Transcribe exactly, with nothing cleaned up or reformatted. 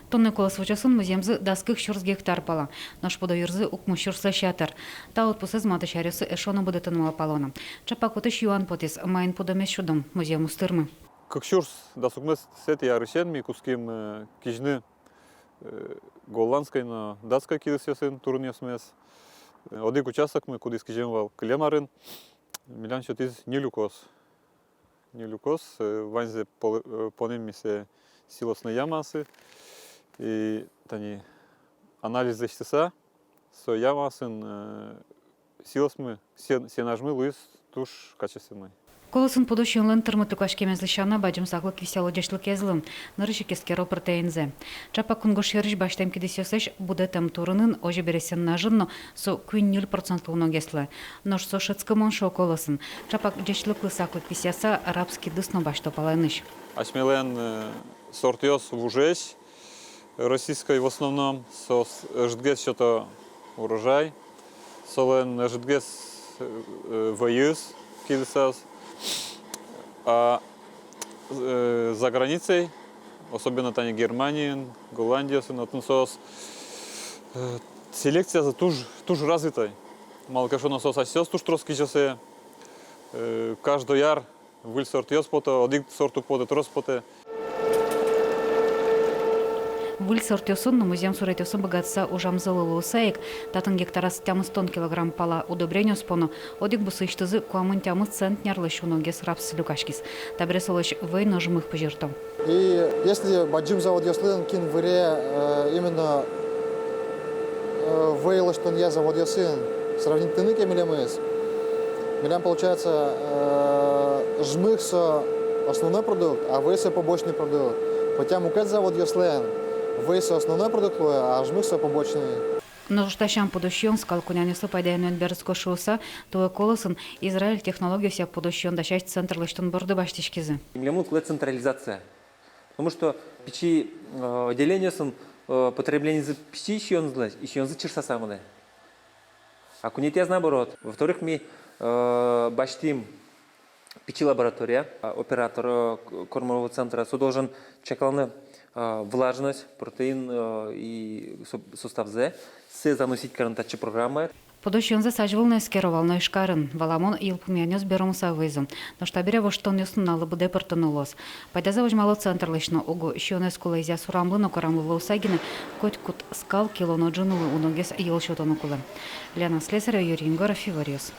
Туннэ «Колос» возёсын музъемзы дас кык сюрс гектар пала, нош пудо йырзы укмыс сюрслэсь ятыр. Та отпусэз матысь аръёсы эшшо но будэтыны малпало на. Ӵапак отысь юан потӥз, маин пудомес сюдом, музъем уз тырмы. Кык сюрс дас укмысэтӥ арысен ми кутским, э, кизьыны, э, голландской но датской кидысъёсын турынъёсмес. Э, одӥг участокмы, кудӥз кизем вал кылем арын, милям сётӥз ньыль укос. Ньыль укос, э, ваньзэ пол-, э, понэм ми сое силосной ямаосы. И тани анализ лэсьтыса, со ямаосын, э, силосмы, сен-, сенажмы луиз туж качественной. «Колосын» пудо сиёнлэн тырмыт люкаськемезлы сяна, бадӟым саклык висъяло ӟечлыкезлы. Нырысь ик эскеро пыртэензэ. Ӵапак кунгож сьӧрысь басьтэм кидысъёслэсь будэтэм турынын, озьы бере сенажын но со куинь-ньыль процентлы уногес луэ. Нош со шӧдскымон, шуо «Колосын». Ӵапак ӟечлыклы саклык висъяса, рапс кидыс но басьто палэнысь. Асьмелэн, э, сортъёс вужесь, российской в основном, соос ӧжытгес сёто урожай, солэн ӧжытгес, э, вӧйыз кидысаз. А, э, за границей, особенно тани Германиын, Голландиосын, отын соос, э, селекциязы туж, туж развитой. Малы ке шуоно, соос асьсэос туж трос кизёсэ, э, каждой ар выль сортъёс потэ, одӥг сорт уг поты, трос потэ. Выль сортъёсын но музъем суретъёсын быгатыса ужамзылы луыса ик, татын гектараз тямыстон килограмм пала удобрениос поно, одӥг бусыысьтызы куамын тямыс центнерлэсь уногес рапс люкаськиз. Табере солэсь вӧй но жмых пызьырто. И если бадӟым заводъёслэн, кин выре, э, именно, э, вӧй лэсьтонъя заводъёсын сравнитьтыны ке милемыз, милям получается, э, жмых со основной продукт, а вӧй со побочный продукт. Хотя мукет заводъёслэн вӧй со основной продукт луэ, а жмых со побочный. Нош та сям пудо сиён скал кунянъёслы пайдаенмен берытско шуыса, туэ «Колосын» Израиль технологиосъя пудо сиён дасясь центр лэсьтон борды басьтӥськизы. Милемлы кулэ централизация. Потому что пичи, э, отделениосын, э, потребленизы пичи сиёнзылэсь, и сиёнзы чырсаса мынэ. А куинетӥяз наоборот. Во-вторых, ми, э, басьтӥм пичи лаборатория, а, оператор, э, к-, кормового центра, со должен чакланы, э, влажность, протеин, э, и со-, составзэ, сое заносить карыны татчы программае. Пудо сиёнзэс азьвыл но эскеро вал но Ижкарын. Валамон, йылпумъянъёс беромыса вуизы. Нош табере воштонъёс нуналлы быдэ пыртыны луоз. Пайдазэ возьмало центрлэсь но уго. Сиёнэз кулэезъя сурамлы но корамлы луыса гинэ, котькуд скал кило но ӝыны улэ уногес йыл сётыны кулэ. Лена Слесарева, Юрий Егоров, «Иворъёс».